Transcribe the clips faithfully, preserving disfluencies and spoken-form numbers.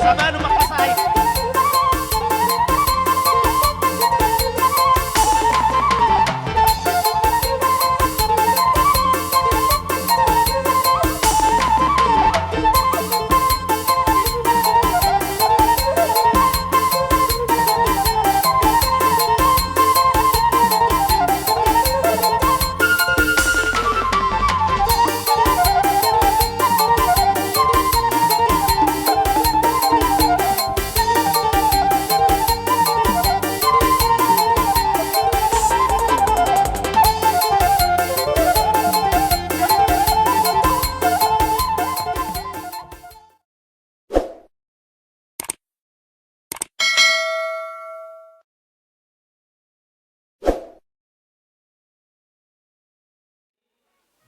Baru makasai.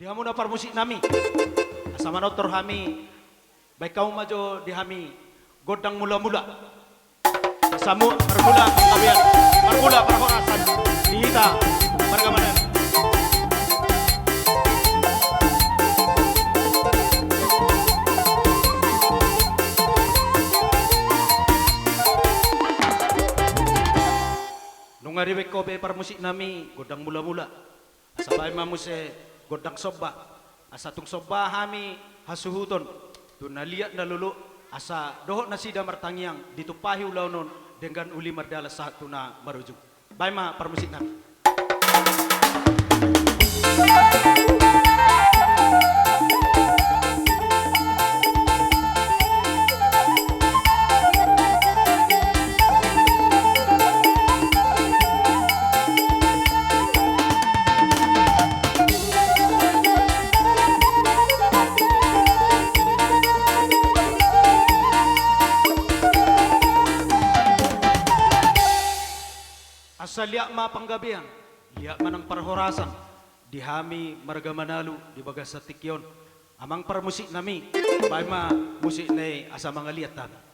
Di hamuna parmusiknami, asa manortor hami, baen hamu ma jo di hami gondang mulamula. Asa marmula panggabean, marmula parhorasan di hita marga Manalu. Nunga dibaen ho be parmusiknami gondang mulamula. Asa baen ma muse gondang somba. Asa tung somba hami hasuhuton tu na liat na lolo, asa dohot nasida martangiang ditumpahi ulaon on denggan uli mardalan sahat tu na marujung. Baen ma parmusiknami. Asa liat ma panggabean, liat ma nang parhorasan di hami marga Manalu di bagasan tingki on. Amang parmusiknami, baen ma musik na i asa mangaliat hami.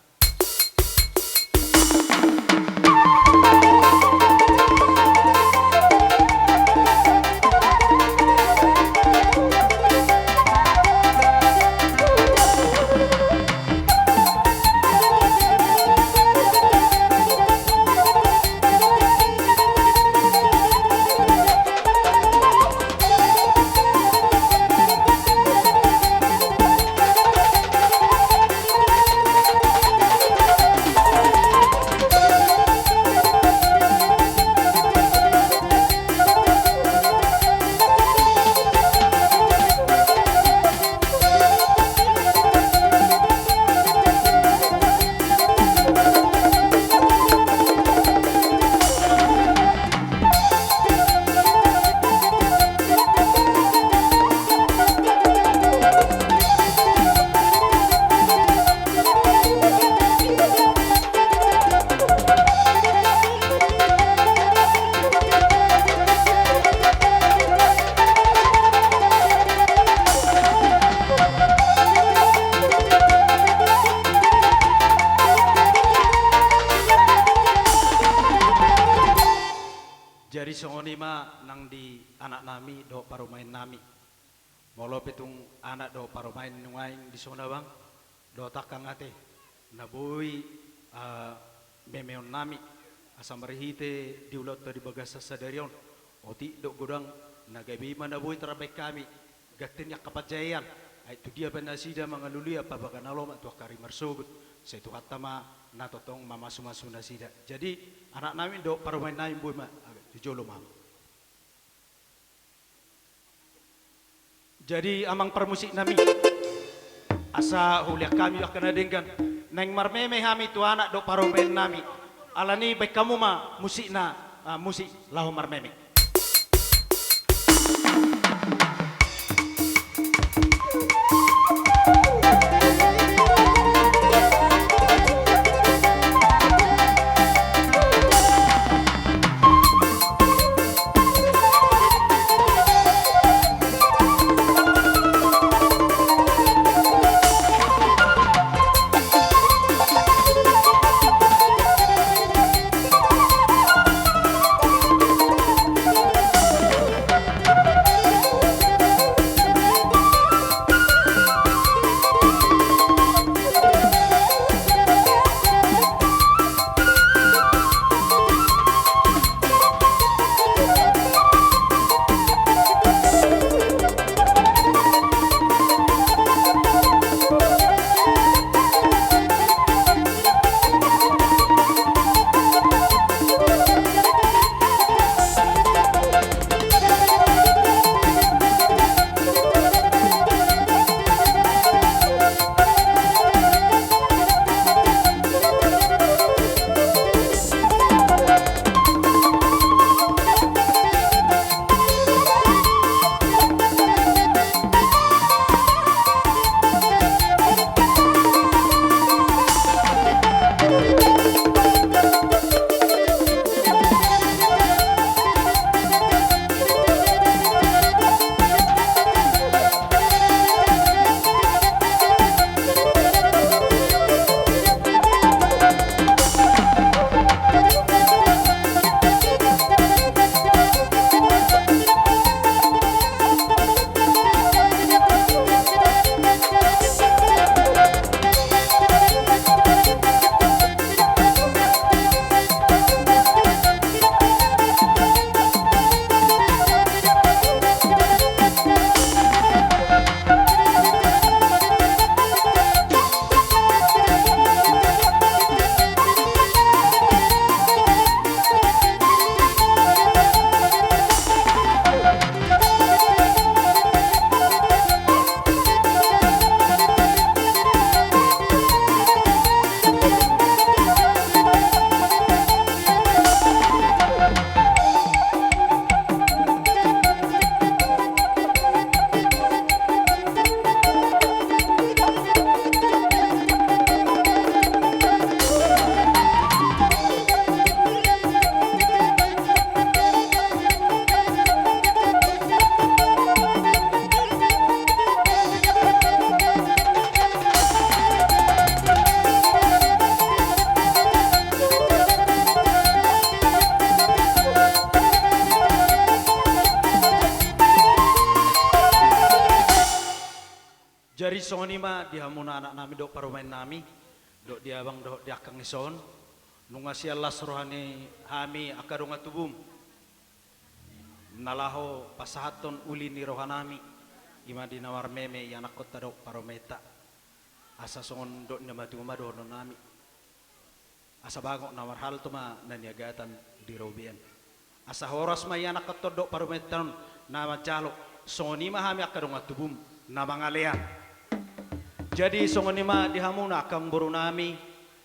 Jadi songon i ma nang di anaknami dohot parumaennami. Molo pe tung anak dohot parumaen nuaeng dison abang dohot angka ate na boi, ah, memeonnami asa marhite di ulaonta di bagasan sadari on, otik dohot godang na gabe i ma na boi tarbaen hami ganti ni angka panjajaion, ai tu dia pe nasida mangalului ampang bagas na lomak tu angka ari marsogot, sai Tuhanta ma na tongtong mamasumasu nasida. Jadi anaknami dohot parumaennami boi ma tu jolo ma. Jadi amang parmusiknami, asa huliat hami angka na denggan, naeng marmeme hami tu anak dohot parumaennami. Alani baen hamu ma musikna, ah, musik laho marmeme. Songon i ma di hamuna anak nami dohot parumaen nami, dohot di abang dohot di angka dison, nunga sian las roha ni hami angka dongan tubum, na laho pasahathon uli ni roha nami, i ma di na marmeme ianakhonta dohot parumaenta. Asa songon dok ni na matua ma dohonon nami. Asa bagot na marhalto ma na niagatan di robean. Asa horas ma ianakhonta dohot parumaenta on na manjalo, songon i ma hami angka dongan tubum na mangalean. Jadi songon i ma di hamuna angka amangboru nami,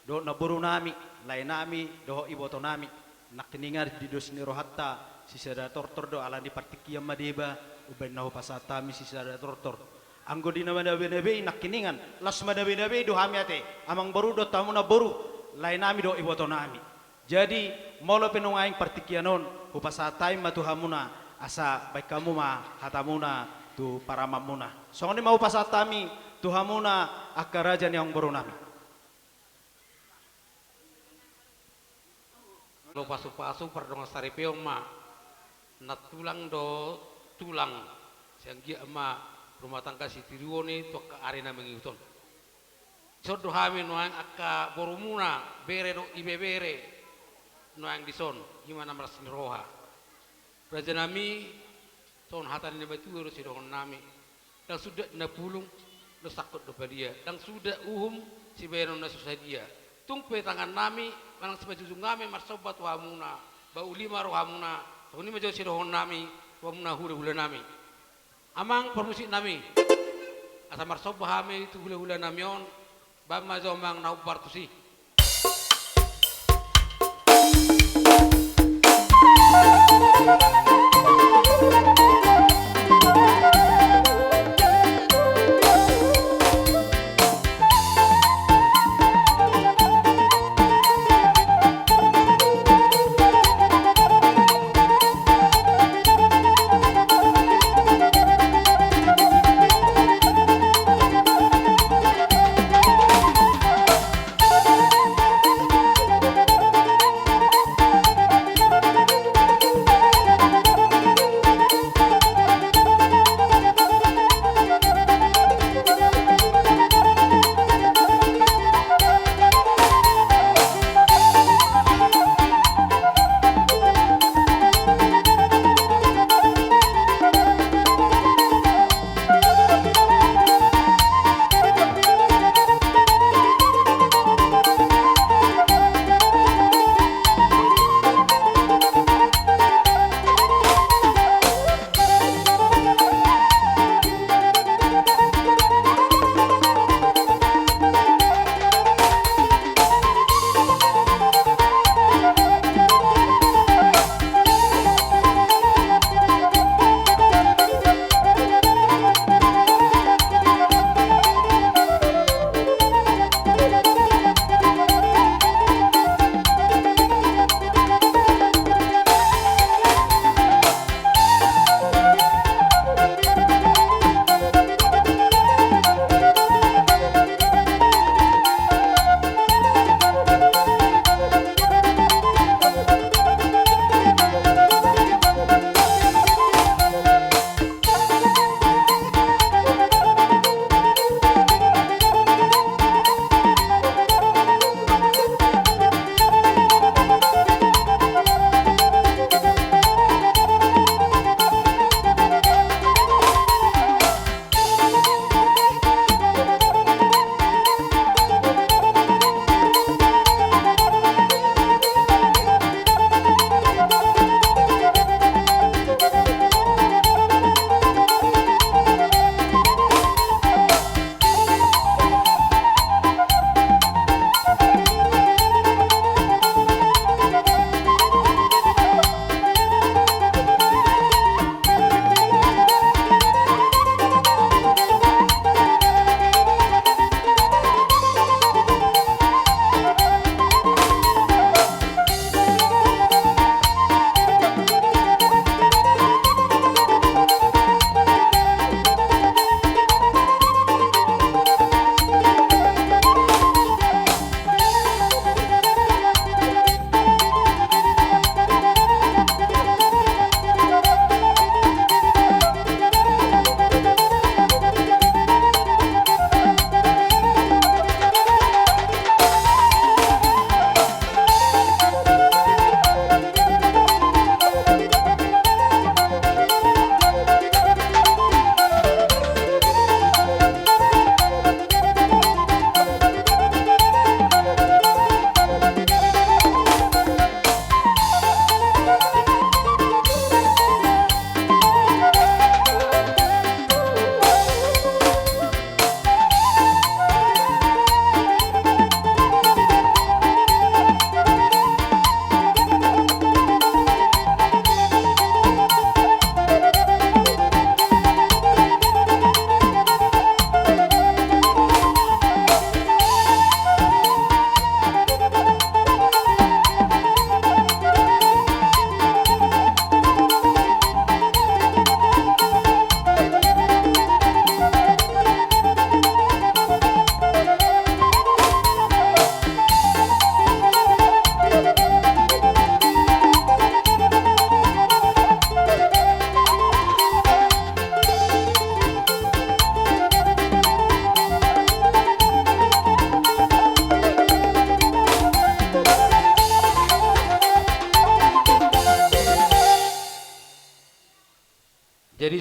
dohot namboru nami, lae nami, dohot iboto nami. Nangkiningan di dos ni rohanta sisada tortor do, alani partingkian ma deba, umbaen na hupasahat hami sisada tortor. Anggo di na manabe-nabe i nangkiningan, laos manabe-nabe do hami ate, amangboru dohot hamu namboru, lae nami dohot iboto nami. Jadi, molo pe nuaeng partingkian on, hupasahat hami ma tu hamuna, asa baen hamu ma hatamuna tu paramanmuna. Songon i ma hupasahat hami tu hamuna angka raja ni amangboru nami. Molo pasu-pasu pardongan saripeon ma, na tulang do tulang, sai anggiat ma rumah tangga sitiruon i tu angka ari na mangihut on. Dison do hami nuaeng angka borumuna, bere dohot ibebere, nuaeng dison, i ma na marlas ni roha. Raja nami, songon hata ni na matua do sidohonon nami. Ndang suda na pulung, ndang sangkot do padia. Ndang suda uhum, sibahenon na so sadia. Tung pe tangan nami, manang simanjujung nami marsomba tu hamuna. Ba uli ma rohamuna, songon i ma jo sidohonon nami, tu hamuna hula-hula nami. Amang parmusik nami. Asa marsomba hami tu hula-hula nami on, baen ma jo amang na hombar tusi.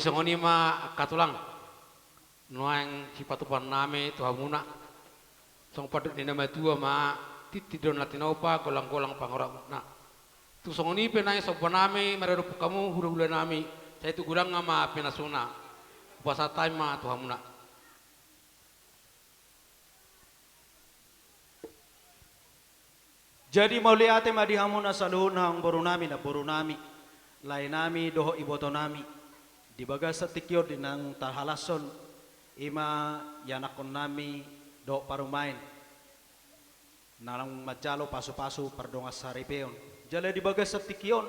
Songon i ma angka tulang, nuaeng sipatupaonnami tu hamuna. Songon pandok ni na matua ma, tintin do na tinopa, golang-golang pangarahutna. Tung songon i pe nuaeng sombanami maradophon hamu hula-hulanami, sai tu godangna ma pinasuna. Hupasahat hami ma tu hamuna. Jadi mauliate ma di hamuna saluhutna, amangborunami, namborunami, laenami dohot ibotonami. Di bagasan tingki on di naung tahalashon, i ma ianakkonnami dohot parumaen na naung manjalo pasu-pasu pardongan saripeon. Jala di bagasan tingki on,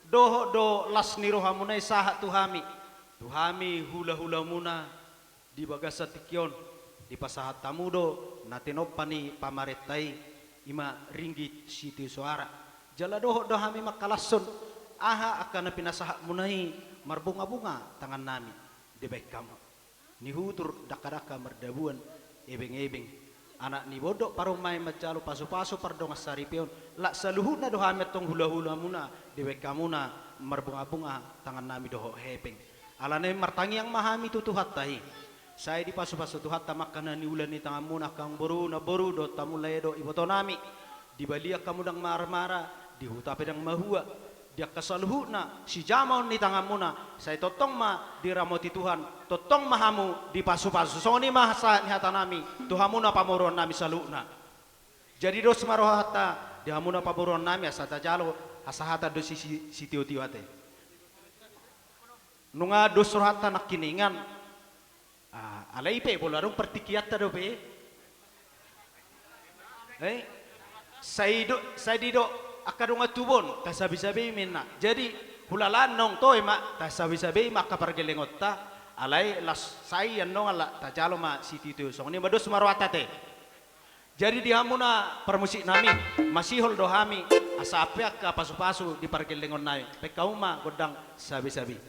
dohot do las ni rohamuna i sahat tu hami, tu hami hula-hulamuna, di bagasan tingki on, dipasahat hamu do na tinompa ni pamarenta i, i ma ringgit sitio soara. Jala dohot do hami mangkalashon aha angka na pinasahatmuna i, marbunga-bunga tangannami dibahen hamu. Nihutur dangka-dangka mardabuan ebeng-ebeng. Anak ni bodo parumaen manjalo pasu-pasu pardongan saripeon, lak saluhutna do hami antong hula-hulamuna, dibahen hamuna marbunga-bunga tangannami dohot hepeng. Alani i martangiang ma hami tu Tuhanta i. Sai dipasu-pasu Tuhanta ma angka na niula ni tanganmuna, angka amangboru, namboru dohot hamu lae dohot ibotonami. Di balian hamu ndang marmara, di huta pe ndang mahua. Di angka saluhutna sijamaon ni tanganmuna, sai tongtong ma diramoti Tuhan, tongtong ma hamu dipasu-pasu. Songon i ma sahat ni hatanami tu hamu na pamoruonnami saluhutna. Jadi dos ma rohanta di hamu na pamoruonnami, asa tajalo hasahatan do si, si, sitio-tio ate. Nunga dos rohanta nangkiningan. Ah, alai i pe, molo adong partingkianta dope. Eh? Sai do, sai didok angka dongan tubu on, tasabe-sabe ma inna. Jadi, hulala naung toe ma, tasabe-sabe ma angka pargellengonta, alai las sai annon ala tajalo ma sitio-tio. Songon i ma dos ma rohanta ate. Jadi di hamu na parmusiknami, masihol do hami, asa ampe angka pasu-pasu di pargellengonnami, bahen hamu ma gondang sabe-sabe.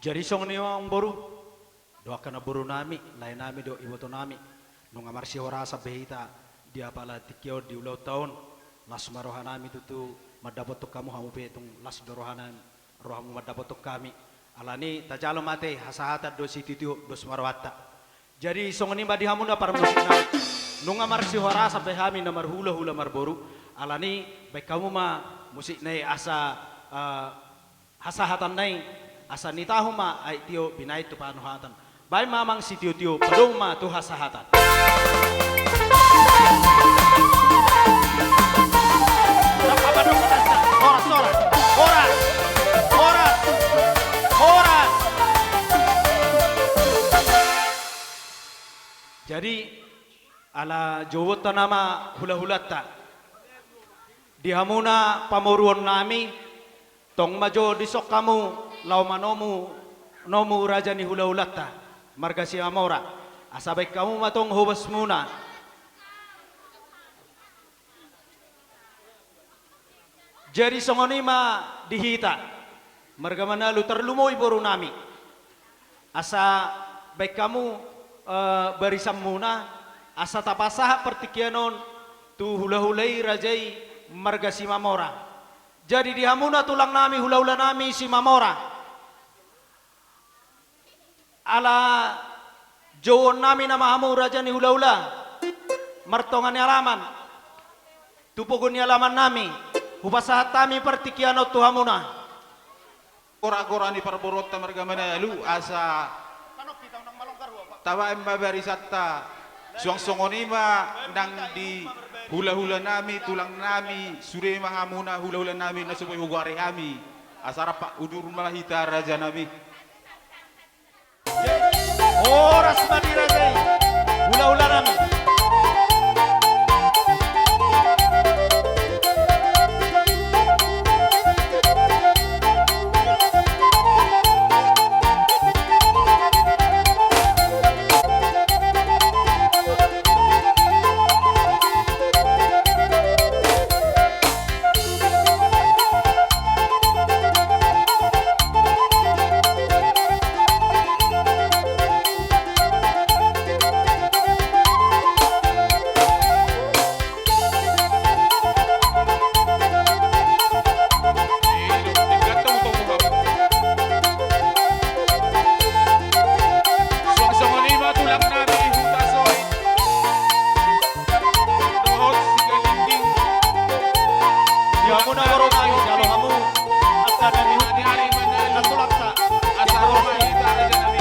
Jadi songon i ma amangboru. Dohot angka namboru nami, lae nami dohot iboto nami, nunga marsihorasan be hita di apala tingki on di ulaonta on, las ma roha nami tutu mandapothon hamu, hamu pe tung las do roha nami, rohamu mandapothon hami. Alani tajalo ma ate hasahatan dohot sitiotio, dos ma rohanta. Jadi songon i ma di hamu na parmusik nami. Nunga marsihorasan be hami na marhulahula marboru. Alani baen hamu ma musikna i asa, eh, hasahatan na i, asa nitahu ma aek tio binaen tu panuhatan. Baen ma amang sitiotio, padomu ma tu hasahatan. Horas, horas, horas, horas, horas. Jadi ala jouonta nama hulahulanta. Di hamu na pamoruon nami, tong ma jo dison hamu laho manomu nomu raja ni hulahulanta, marga Simamora. Asa baen hamu ma tong hobasmuna. Jadi songon i ma di hita, marga Manalu, tarlumobi boru nami. Asa baen hamu, eh, barisanmuna, asa tapasahat partingkian on tu hulahula i, raja i, marga Simamora. Jadi di hamu na tulang nami, hulahula nami Simamora. Ala jouon nami nama hamu raja ni hulahula, martonga ni alaman, tu pogu ni alaman nami, hupasahat hami partingkian on tu hamuna. Goragora ni parboruonta marga Manalu, asa tabaen ma barisanta, suang songon i ma nang di hulahula nami, tulang nami, sude ma hamuna hulahula nami na so boi hugoari hami. Asa rap udur ma hita raja nami. Horas ma di raja i, hulahula nami. Suang songon i ma tulang nami Hutasoit dohot Sigalingging. Di hamu na boru nami, jalo hamu angka na di hutihari na tulangta. Asa ro ma hita raja nami.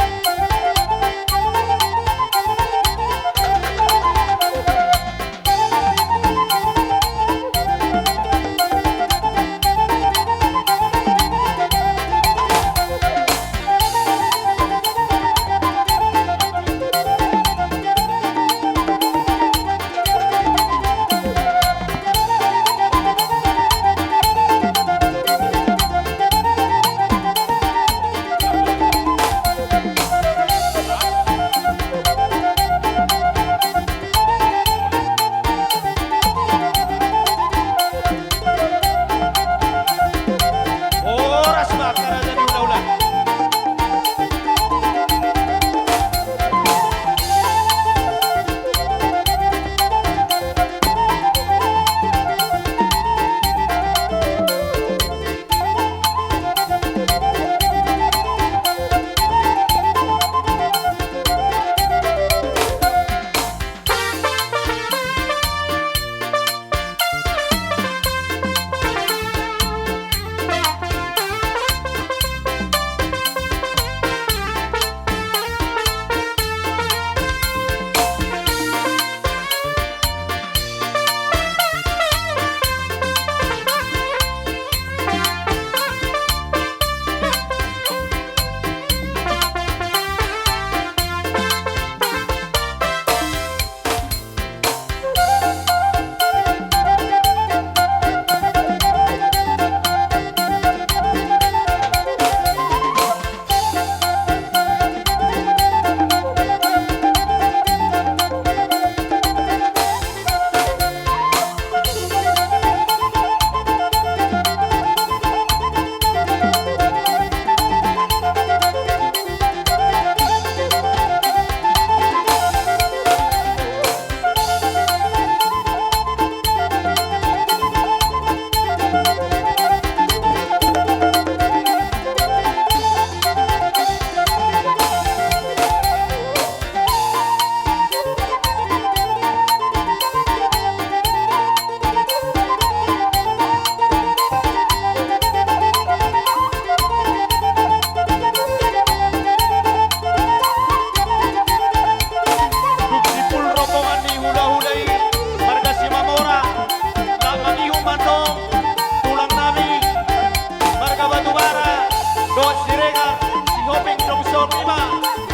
Ima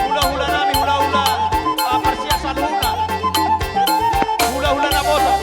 hulahula nami, hulahula, ah, Parsias saluhutna. Hulahula Naposo.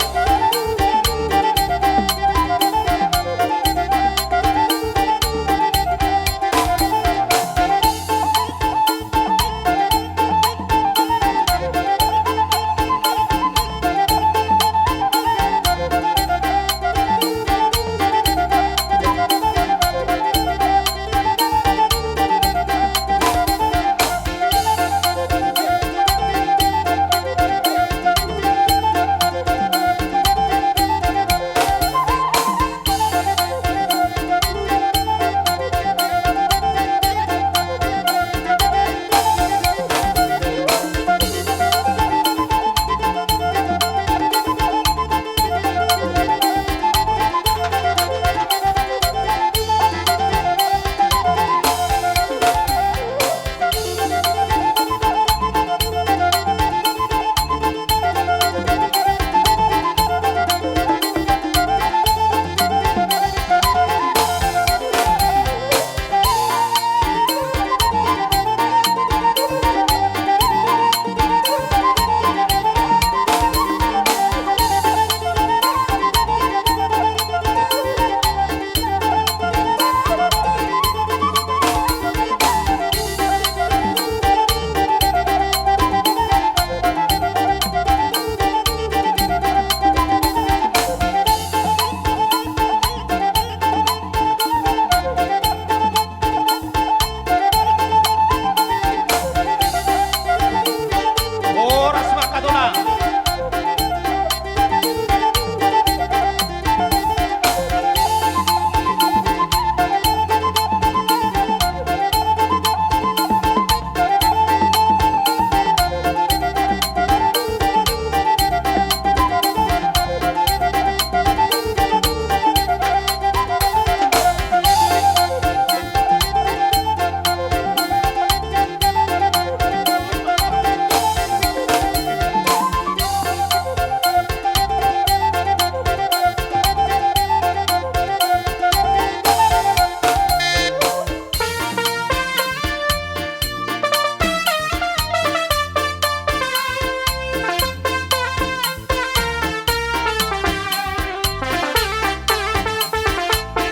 Horas ma angka tulang.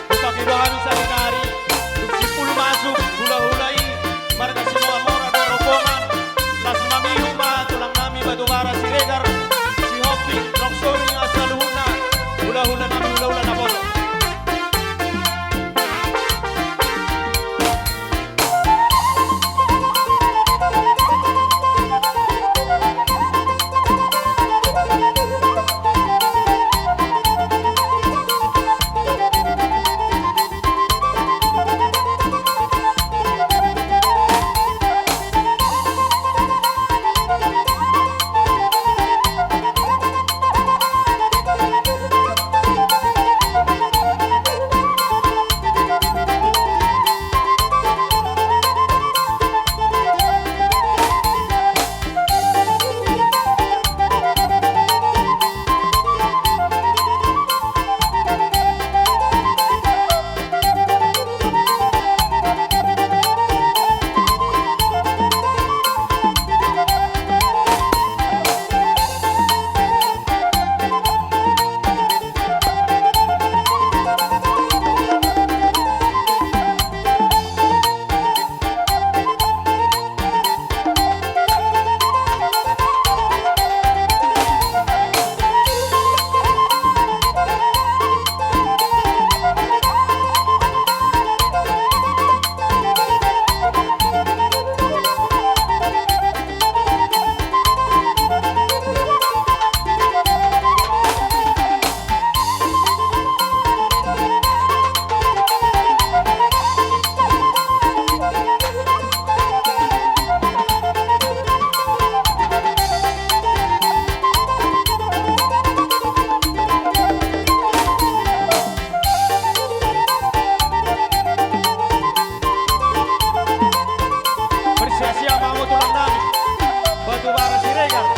Hupakido hami saonari, dung simpul masuk hulahula i, marga Simuamora do rombongan, las mangihut ma tulang nami Batubara Siregar, Sihombing, Longsori, saluhutna, hulahula nami, hulahula Naposo. Marsiasiat ma hamu tulang nami Batubara Siregar.